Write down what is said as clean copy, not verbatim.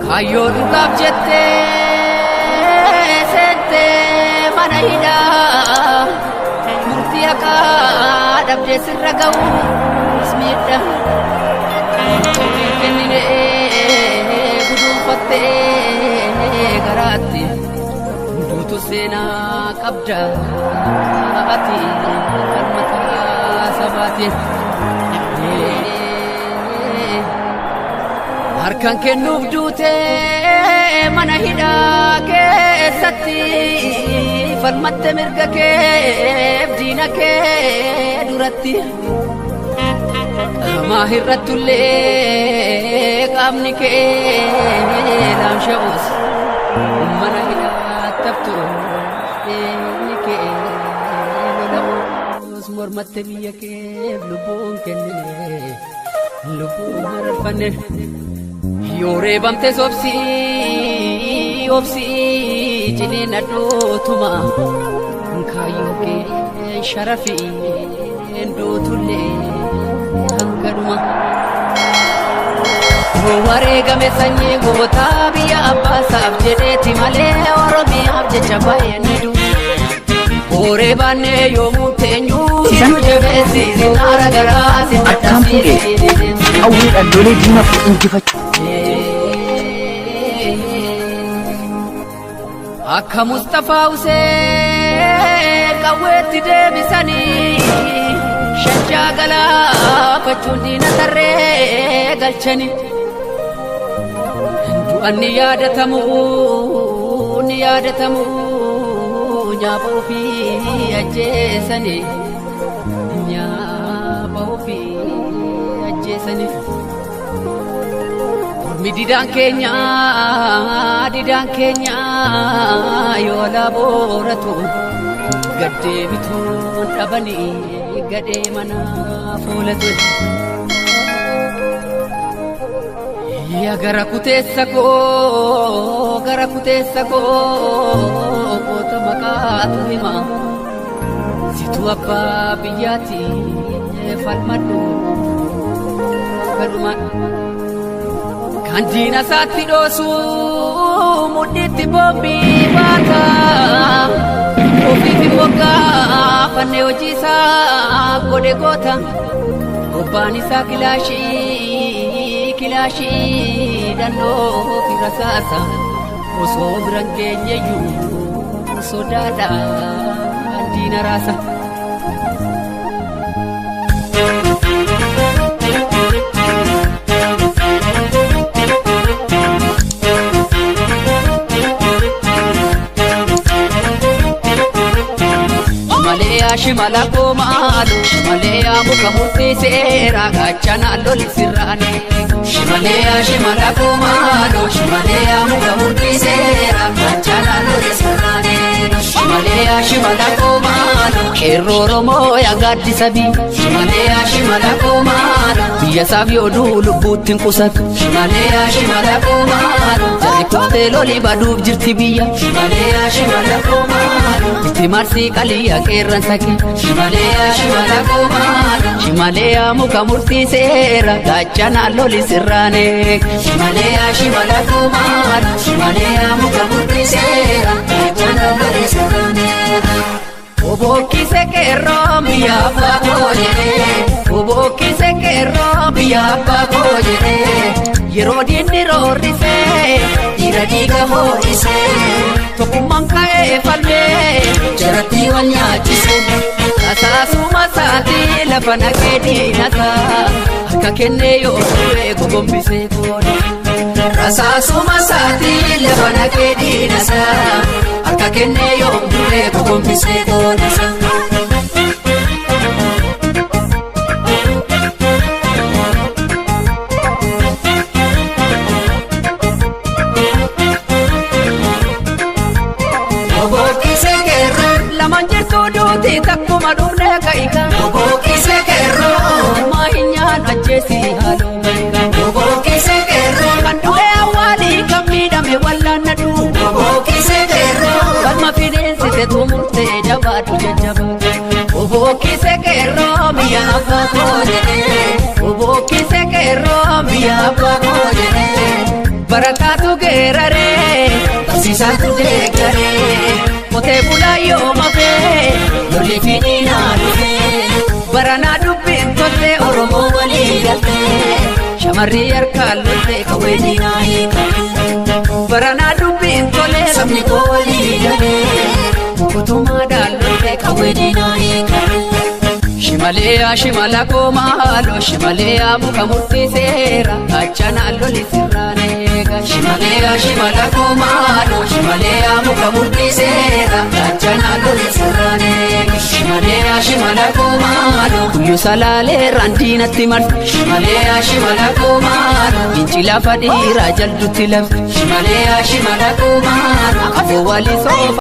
Kaayyoo dhugaaf jettee seentee mana hidhaa, murtii haqaa dhabdee sirra ga'uus miidha. Kennine guduunfattee garaatti duutu seenaa qabda ati falmataa sabaati. Harkaan kennuuf duutee mana hidhaa keessatti falmatte mirga keef diina kee duratti. Qaamaa hir'attullee qaamni kee laamsha'us mana hidhaa taftu inni kee lola'us mormatte biyya keef lubbuun kennine lubbuun mararfanne. Yoo reebamte obsii obsii ciniin addootuma kaayyoo kee sharafiin duutullee hangadhuma. Wareegame sanyii gootaa biyya abbaasaaf jedheeti malee Oromiyaaf jecha baay'ee ni du'u. Hooree baannee yoomuu teenyuu Sisan? jabeessi sinaara garaa si Akkaan fuudhee qawweedhaan lolee diina injifachuu. Akka Mustafaa Huseen qawweetti deebisanii shajjaa galaafachuun diina tarree galchanii. Du'an ni yaadatamu, ni yaadatamu, nyaapa ofii ajjeesanii, nyaapa ofii ajjeesanii. Ormi didaan keenya yoo labooratu gaddeebituun dhabanii gadhee mana fuulatu. Yaa gara kuteessa koo, gara kuteessa koo, goota maqaatu hima. Situ abbaa biyyaati falmadhu gadhumaan. Kan diina isaatti dhoosu mudhiitti boombii baata. Ofiif immoo gaafanne hojii isaa godhe goota. Bobbaan isaa kilaashii kilaashii dannoo fi rasaasa. Osoo biran keenyeyyuu sodaadhaan diina raasa. Shimaleyaa shimala koomaalu shimaleyaa muka murtii seeraa gaachana loli sirraane. Shimaleyaa shimala koomaalu shimaleyaa muka murtii seeraa gaachana loli sirraane. Shimaleyaa shimala koomaalu qeerroo Oromoo yaa gaaddisa biyya. Shimaleyaa shimala koomaalu biyya isaaf yoo du'u lubbuutti hin qusatu. Shimaleyaa shimala koomaalu jarri kuftee loli baduuf jirti biyya. Shimaleyaa shimala koomaalu itti marsii qaliyyaa qeerransa kee. Shimaleyaa shimala koomaalu shimaleyaa muka murtii seera gaachana loli sirraane. Shimaleyaa shimala koomaalu shimaleyaa muka murtii seera gaachana loli sirraane. Obokkise qeerroo biyya abbaa koo jedhee, obokkise qeerroo biyya abbaa koo jedhee, yeroo diinni roorrisee dhiira dhiiga hoo'isee, tokkummaan ka'ee falmee jaratti wal nyaachise. Tasaasuma isaatii lafa naqee diinasaa harka kennee yoo du'e gogombisee koodha. Tasaasuma isaatii lafa naqee diinasaa harka kennee yoo du'e gogombisee koodha. Obokkise qeerroo lamaan jirtu duuti takkuma dhufnee ka'ika. Obokkise qeerroo ammaa hin nyaannu ajjeesi haaloo balka. Obokkise qeerroo kan du'e awwaalii kan miidhame wallaannadhu. Obokkise qeerroo falma fideensite tumurtee jabaadhu jajjaba. Obokkise qeerroo biyya abbaa koo jedhee. Obokkise qeerroo biyya abbaa koo jedhee. Barataatu geeraree, barsiisaatu deeggaree, qotee bulaa yoo mafee, lolli finiinaa dhufee, baranaa dubbiin toltee Oromoo walii galtee, shamarri harkaan loltee qawwee diinaa hiikatte. Baranaa dubbiin tolee sabni koo walii galee, kutumaadhaan loltee qawwee diinaa hiikatte. Shimaleeyaa shimala koomaaloo shimaleeyaa muka murtii seera gaachanaan loli sirraan eega. Shimaleeyaa shimala koomaaloo shimaleeyaa muka murtii seera gaachanaan loli sirraan eega. Shimaleeyaa shimala koomaaloo guyyu salaalee raandiinatti marti. Shimaleeyaa shimala koomaaloo inci lafa dhiiraa jaldutti labsi. Shimaleeyaa shimala koomaaloo afoo walii soofa.